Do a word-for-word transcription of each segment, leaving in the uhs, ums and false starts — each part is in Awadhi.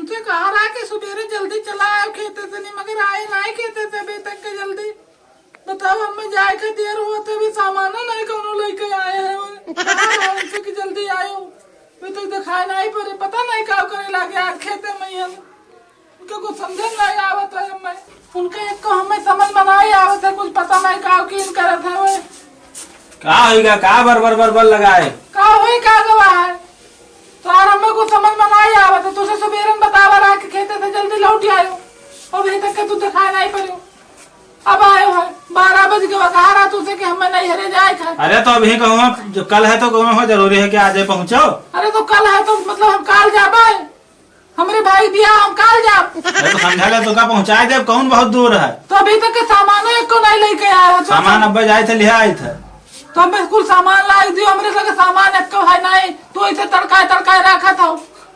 तुमसे कहा रहा कि सुबेरे जल्दी चला आयो खेते से, नहीं मगर आए ना खेते से अभी तक के जल्दी। बताओ, हमें जाए के देर हुआ तो अभी सामानो नहीं कौनो लेके आए हैं। और कहा रहा उनसे कि जल्दी आयो, अभी तक दिखाई नहीं पड़े, पता नहीं का करे लागे आज खेते में ही हम। उनके कुछ समझे नहीं आवत है हमें। उनके एक को हमें समझ में नहीं आवत है, कुछ पता नहीं का की करत है वे। का होइगा, का बर बर बर बर लगाए? का होई, का गवा है? तो यार हमें कुछ समझ में नहीं आवत है। तुझे सुबेरन बतावा रहा कि खेते से जल्दी लौट आयो, और अभी तक के तू दिखाई नहीं पड़ो। अब आयो है, बारह बज के बता रहा तुझे कि हमें नहीं हरे जाए था। अरे तो अभी कहूँ, जो कल है तो कहूँ हो जरूरी है कि आज पहुँचो। अरे तो कल है तो मतलब हम काल जाबे। हमरे भाई बियाह हम काल जाब। अरे तो समझा ले, तोका पहुँचाए देब, कौन बहुत दूर है? तो अभी तक के सामानो एको नहीं लेके आया है, तो सामान सब अब्बे जाए थे, लिहा आए थे। तो अब्बे कुल सामान ला दियो, हमरे लगे सामान एको है नहीं, तो इसे तड़काए तड़काए रखत हो।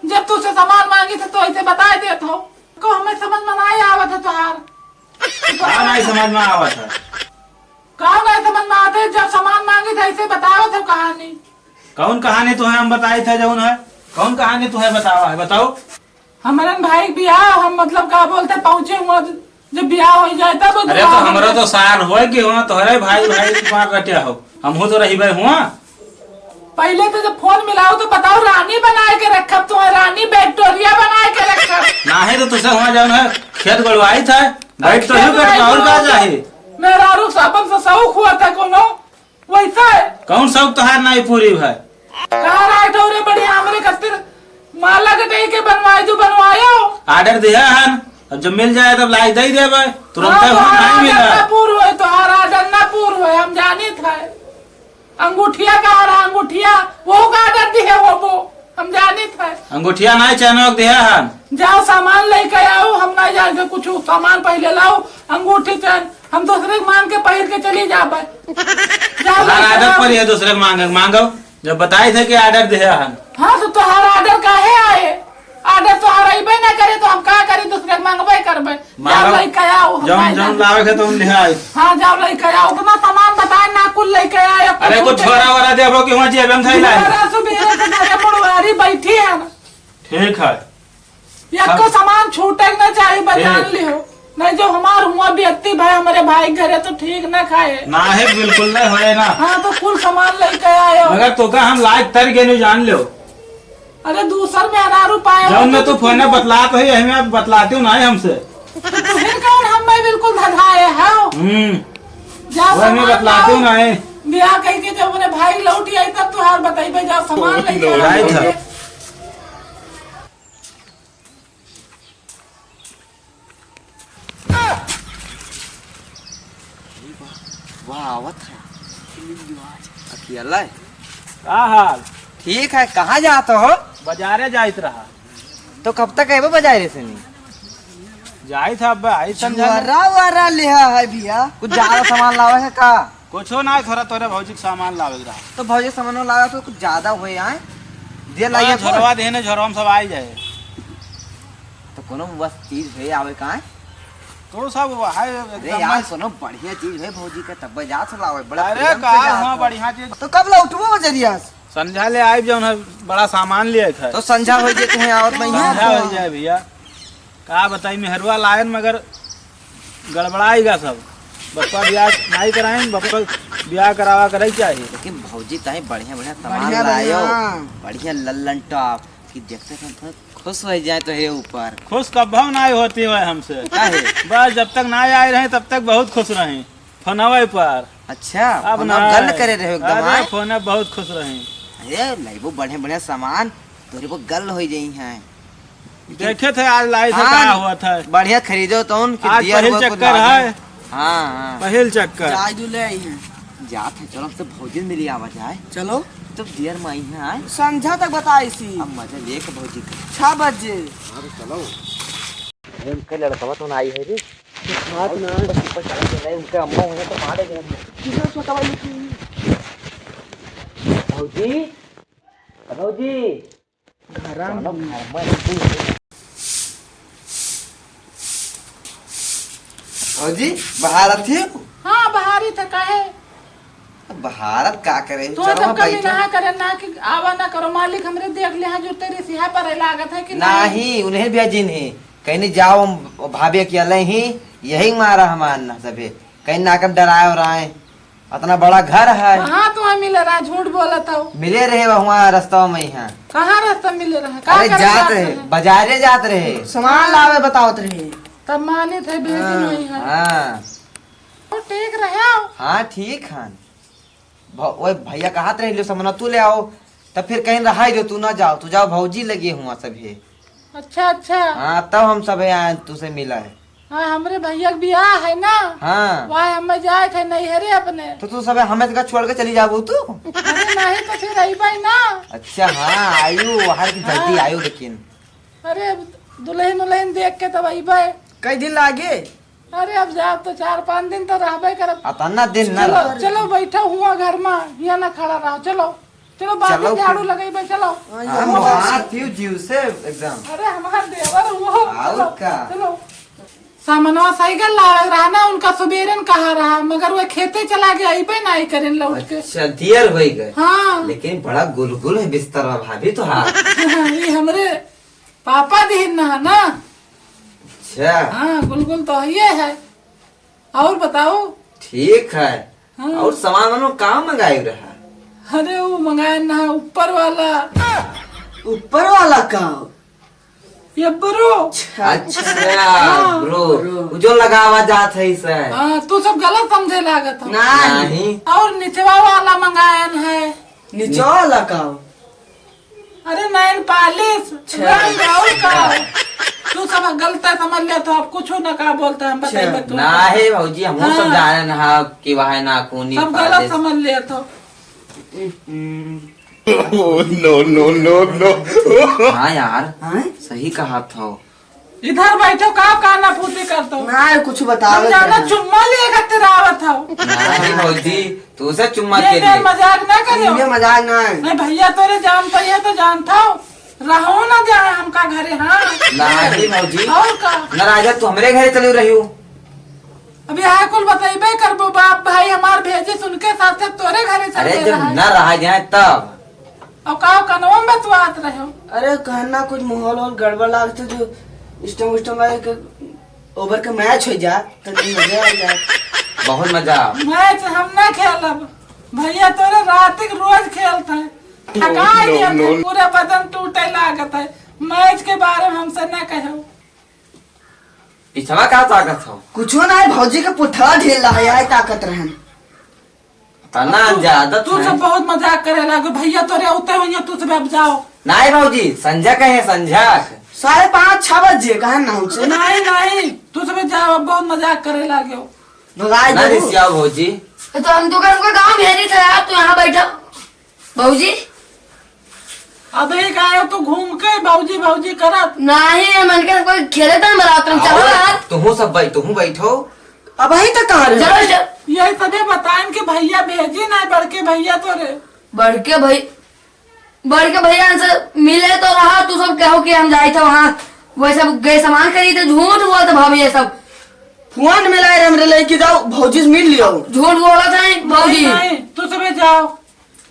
जब तुझसे सामान मांगी थे तो इसे बताए देत हो। को हमें समझ में नहीं आवत है तोहार। का नहीं समझ में आवत है? का नहीं समझ में आवत है? जब सामान मांगी थे इसे बतावत हो कहानी। कौन कहानी तुम्हें हम बताई थे जौन है? कौन कहानी तुम्हें बतावा है, बताओ। हमरन भाई के बियाह, हम मतलब का बोलते पहुँचे हुआ, जब बियाह हो जाए तब अरे तो हमरो तो सार होए कि हुआ तोहरे भाई भाई मार रटिया हो, हमहू तो रहिबे हुआ। पहले तो जब फोन मिलाओ तो बताओ, रानी बनाए के रखब तुम्हें, रानी विक्टोरिया बनाए के रखब। नाहीं तो तुझसे हुआ जौन है खेत गोड़वाई था, बैठ तो ही खेत बैठ, नहीं और का गोड़वाई। चाही? मेहरारू से अपन से शौक हुआ था कोनो, वैसा है। कौन शौक तोहार नाई पूरी भाई? कहा रहा है, "ठौरे बढ़िया हमरे खातिर माला के कहीं के बनवाए, जो बनवायो।" Order दिया हन, अब जब मिल जाए तब लाई दे देबे, तुरंत हाँ, हम तोहार नहीं order मिला। ना पूर होए, तोहार order ना पूर होए, हम जानित है। अंगूठिया कहा रहा, अंगूठिया, वो का order दिए वो, वो। हम जानित है। अंगूठिया नाई चैनवा के दिहे हन। जाओ सामान लेके आओ, हम नाई जान के कुछ सामान पहले लाओ, अंगूठी चैन, हम दूसरे के मांग के पहिर के चली जाबे। जाओ तोहार लेके आदत आओ। पड़ी है दूसरे के मांगे, मांगो। जब बताई थे कि order दिहे हन। हाँ, तो तोहार order काहे आए? Order तोहार अइबे ना करे तो हम का करी, दूसरे के मांगबे करबे। मांगो। जाओ लेके आओ, हम जौन, नाई जौन जान। लावे के तो उन ले आई। हाँ, जाओ लेके आओ। उतना सामान बताए ना, कुल लेके आए, अब अरे, कुछ कुछ छोरा वोरा देबो कि हुआ जेबे में धइल है। छोरा सुबेरे से घरे मुड़वारी बैठी है ना। ठीक है। एको सब सामान छूटे के ना चाही, बजान ठीक। लिहो। नहीं जो हमार हुआ व्यक्ति भाई, हमारे भाई के घरे तो ठीक ना खाए। ना है, बिल्कुल ना होए ना। हाँ, तो कुल सामान लेके आए हो। मगर तोका हम लायक तर के नहीं जान लो। अरे दूसर मेहरारू पाए जौन हो में तो तू फोन में बतलात हो, यही में आप बतलाते हो ना हमसे। तो फिर कौन हम भाई बिल्कुल धधाए हो? हम्म। जा वही में सामान बतलाते हो लाओ। ना है। बियाह कह के जब अपने भाई लौट आई तब तुहार बताइबे, जा सामान लेके आओ। राइट है। वाह, आवत है। अकेला है? का हाल? ठीक है, कहाँ जात हो? बाजारे जाइत रहा। तो कब तक अइबो बाजारे से नहीं? जाइत है, अब आई समझा ले। जुआरा वारा लिहा है भैया, कुछ ज्यादा सामान लावे है का? कुछो ना, थोड़ा तोरे भौजी के सामान लावे के रहा। तो भौजी के सामान लावे तो कुछ ज्यादा होए आए, दे लाइए बस, झोरवा देने, झोरवा में सब आई जाए। तो कोनो बस चीज है आवे का है? तो सब है अरे एकदम यार, मस्त। कोनो बढ़िया चीज है भौजी के, तब जा से लावे, बड़ा अरे प्रेम से का जात हुआ हो। बढ़िया चीज। तो कब लौटबो बजरिया से? संझा ले आइब जौन है, बड़ा सामान ले आए थे। तो संझा हो जे तुम्हें आवत नहीं है? संझा हो जाए भैया। का बताई, मेहरुआ लायन मगर गड़बड़ाइगा सब। बप्पा बियाह नाई कराइन, बप्पा बियाह करावा करे चाहिए। लेकिन भौजी ताई बढ़िया बढ़िया सामान बढ़िया लायो, बढ़िया। बढ़िया लल्लन टॉप कि देखते थे तो खुश हो जाए तो हे ऊपर। खुश कब नाई होती है हमसे। काहे? बस जब तक नाई आए रहे तब तक बहुत खुश रहे। फोनवे पर। अच्छा, अब फोनवा ना गल है। करे रहे एकदम, अरे, आए? फोन बहुत खुश रहे। अरे, लइबो बढ़िया बढ़िया सामान, तोरे को गल हो जाई है। देखे थे आज लाई थे हाँ, का हुआ था। बढ़िया खरीदो तो उन कि आज दियर पहिल हुआ कुछ चक्कर लागे। है। हाँ, हाँ। पहिल चक्कर। जाए जो ले आई हैं। जात है, चलो, हमसे भौजी मिली आवा जाए। चलो। तब दियर में आई हैं, आए। संझा तक बताई सी। अब मजा लेके भौजी का। छह बजे। अरे चलो। अरे उनके लड़कवा तो ना आई है रे। बात ना। बस ऊपर चढ़ के नहीं, उनके अम्मा होने तो मारे गए। कितना छोटा भाई लेकिन। भौजी, भौजी। घरा में। चलो, घर में ही। भौजी, बाहर आती हो? हाँ, बाहर ही था, काहे? भारत का करे? तो चलो सब कमी बैठो। ना करे ना कि आवा ना करो, मालिक हमरे देख ले, हाँ, जो तेरे सिहा पर लागत है कि नहीं? नहीं, उन्हें भेजिन ही। कहीं नहीं जाओ, हम भाभी अकेले ही, यही मारा हमार ना सभे। कहीं ना कम डराए उराए। इतना बड़ा घर है। कहाँ तुम्हें मिले रहा? झूठ बोलत हो। मिले रहे वहाँ रास्ता में ही, हाँ। कहाँ रास्ता मिले रहा? का अरे करे जात जात रहे, रहे? बाजारे जात रहे। सामान लावे बतावत रहे। तब मानित है, भेजिन हाँ, वही है। हाँ। तो ठीक रहे हो? हाँ, ठीक हन। भ-, ओए भैया कहत रहे, "लो सामान तू ले आओ।" तब फिर कहीं रहा जो तू ना जाओ, तू जाओ भौजी लगे हुआ सभे। अच्छा, अच्छा। हाँ, तब हम सभे आए, तू से मिला है। हाँ, हमरे भैया के बियाह है ना। हाँ। वह हमें जाए थे नैहरे अपने। तो तू सभे हमें का छोड़ के चली जाबू तू? अरे नहीं, तो फिर अइबे ना। अच्छा, हाँ, आयु, वहाँ की जल्दी हाँ। आयु लेकिन। अरे, अब दुल्हन उल्हन देख के तब अइबे। कई दिन लागे? अरे, अब जाब तो चार पाँच दिन तो रहबे करब। अतना दिन ना चलो, रह। चलो, बैठो हुआ घर में, यहाँ ना खड़ा रहो, चलो, चलो, बाकी चलो झाड़ू फिर। लगइबे, चलो। हाँ, हम वहाँ थी जीव से एकदम। अरे, हमार देवर हुआ, और चलो, का? चलो। सामनवा साइकिल लावे रहा ना, उनका सुबेरन कहा रहा, मगर वो खेते चला गया, अइबे ना करें लौट के। अच्छा, देर होइ गए। हाँ। लेकिन बड़ा गुलगुल है बिस्तरवा भाभी तोहार। ये हमरे पापा दिहिन ना, ना। अच्छा। हाँ, गुलगुल तो ये है। और बताओ। ठीक है। हाँ। और सामान वामान का मंगाए रहा? अरे, वो मंगाए ना, ऊपर वाला। ऊपर वाला का? ये ब्रो। अच्छा, हाँ। ब्रो। ब्रो। वो जो लगावा जात है इसे। हाँ, तू सब गलत समझे लागत हो। नहीं। नहीं। और निचवा वाला मंगायन है। निचवा वाला का? अरे nail polish, अच्छा। रंग और का? तू सब गलत समझ ले तो अब कुछ ना का बोलता है, हम बताइए अच्छा। तू। ना है भौजी, हम सब हाँ। जाने ना कि वह नाखूनी सब गलत polish। समझ ले तो। हम्म। Oh, no, no, no, no। हाँ यार, हाँ? सही कहा था। इधर बैठो, का काना फूटी कर दो। ना, कुछ बतावे हम जाना के है। चुम्मा लिए खातिर आवत हो। नहीं भौजी, तू से चुम्मा ये के लिए। मजाक ना करियो। ये मजाक ना है। नहीं भैया, तोरे जान पाइए तो जानता हो, रहो ना जाए हमका घरे, हाँ। नहीं भौजी। और का? नाराज है, तू हमरे घरे चली रही हो। अब यहाँ कुल बतइबे करबो, बाप भाई हमार भेजिस उनके साथे तोरे घरे चल अरे, के जब रहा है। न रहा जाए तब। और का कनवा में तू आत रहे हो? अरे, कहना कुछ माहौल और गड़बड़ लागत है, जो स्टम उस्टम वाले के ओवर के मैच हो जा, तो नहीं मजा आ जाए। बहुत मजा। मैच हम ना खेलब भैया, तोरे रात के रोज खेलत है। थका no, दिया no, तू, no। पूरे बदन टूटे लागत है। मैच के बारे में हमसे ना कहो। पिछवा का ताकत हो? कुछो ना है, भौजी के पुठवा ढील रहा है, ताकत रहन। तना तू, ज्यादा तू था। सब बहुत मजाक करे लागो भैया, तोरे उते हुइया, तू सब अब जाओ। नहीं भौजी, संझा कहे, संझा। साढ़े पाँच, छह बजे कहे ना हमसे। नहीं, नहीं, तू सब जाओ, अब बहुत मजाक करे लागो। भगाई ना दे। रिसियाओ भौजी। तो हम तो कल को गाँव भेजी था यार, तू यहाँ बैठा। भौजी? अबे काहे तू घूम के भौजी भौजी करत? नहीं, मन के कोई खेले तो हम रात में, चलो आओ, यार। तुहू सब बैठ, तुहू बैठो। अबही तक कहाँ रहे? चलो, चल। यही तबे बताएन कि भैया भेजी ना, बड़के भैया तोरे। बड़के भाई, बड़के भैया से मिले तो रहा, तू सब कहो कि हम जाए थे वहाँ, वैसे गए सामान खरीदे, झूठ बोलते भाभी ये सब। फोन मिलाए रे हमरे लइके जाओ, भौजी से मिल लियो। झूठ बोलत है भौजी। नहीं, नहीं, तू सबे जाओ।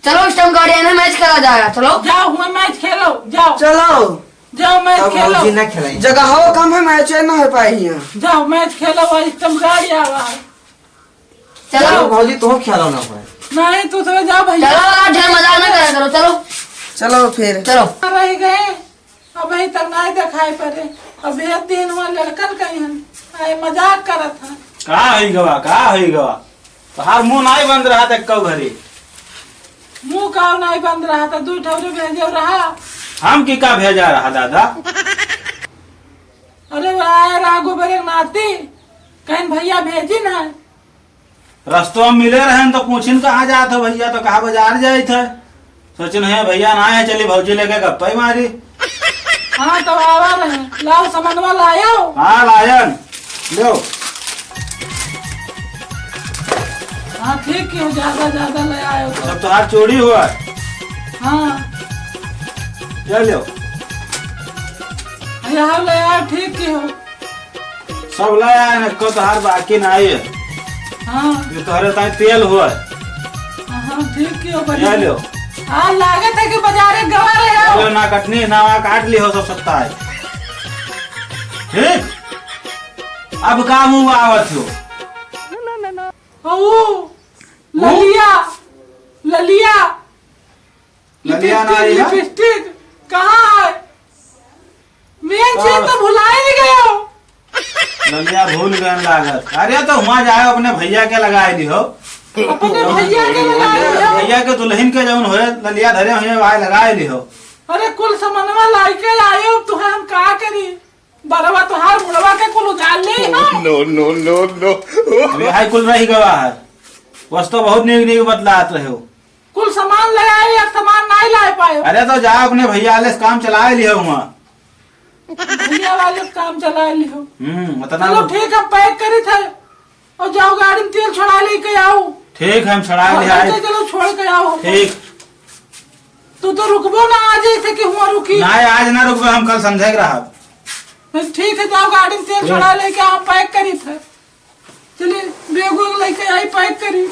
चलो, इस टाइम गाड़ी है ना, मैच खेला जाएगा, चलो। जाओ, हुआ मैच खेलो, जाओ। चलो। जाओ, मैच तब खेलो। भौजी ना खेलाई। जगह हो कम है, मैच ना हो पाए हियां। जाओ, मैच खेलो, वही तुम गाड़ी आवा है। चलो। चलो, भौजी, तुम खेलो ना पाए। नहीं, तू तो जाओ भैया। चलो, आज ढेर मजाक ना करा करो, चलो। चलो फिर। चलो। रह गए, अबही तक नाहीं देखाई पड़े। अब एक दिन हुआ लड़कन कहीं हन, आए मजाक करत हन। का होई गवा, का होई गवा? तोहार मुंह नाहीं बंद रहा था कऊ घरी। मुंह का नाहीं बंद रहा था, दू ठौरे भेजे रहा। हम की का भेजा रहा दादा? अरे वो आया रहा गोबर एक नाती, कहीं भैया भेजी ना। रस्तवा में मिले रहन तो पूछिन कहाँ जात हो भैया, तो कहा बाजार जाइत है। सोचिन है भैया ना है, चली भौजी लेके गप्पा ही मारी। हाँ, तो आवा रहे। लाओ, समनवा लायो? हाँ, लायन। लो। हाँ, ठीक किहो, ज्यादा, ज्यादा ले आयो तो। सब तोहार चोरी हुआ। हाँ। ले लो। यहाँ ले आयो, ठीक किहो। सब ले आयन, एको तोहार बाकी नाहीं है। हाँ। ये तोहरे ताई तेल हुआ। हाँ, हाँ, ठीक कियो बनी। ले लो। हाँ, लागत है कि बाजारे गवा रहे हो। ले लो ना कटनी, ना वहाँ काट ली हो सब सत्ता है। ठीक? अब का मुँह आवत हो? ओ, ललिया, ललिया। ललिया ना आई है? लिपस्टिक कहाँ है? मेन चीज तो भुलाए नहीं गए हो। ललिया भूल गए लागत। अरे तो हुआँ जाए अपने भैया के लगाए लिहो। अपने भैया के लगाए लिहो। भैया के दुल्हन के जौन होए ललिया धरे हुए भाई लगाए लिहो। अरे कुल समनवा लाइके आए हो, तुहे हम का करी? बरवा तोहार मुड़वा के कुल उजाड़ ले हम। No, no, no, no। अबे भाई कुल रही गवा है। वस्तु बहुत नीक नीक बतलात रहे हो। कुल सामान ले आए, एक सामान नहीं ला पाए। अरे तो जा अपने भैया वाले से काम चलाए लिहो हुआँ। भैया वाले से काम चलाए लिहो। हम्म, उतना चलो लो। ठीक, हम पैक करी थे और जाओ गाड़ी में तेल छड़ा लेके आओ। ठीक, हम छड़ा और ले आए। चलो छोड़ के आओ हम। ठीक। तू तो रुकबो ना आज, ऐसे कि हुआँ रुकी। ना, आज ना रुकबे, हम कल संझे के रहब। बस ठीक है, जाओ गाड़ी में तेल छड़ा लेके आओ, पैक करी थे। चलिए, बैग वैग लेके आई, पैक करी।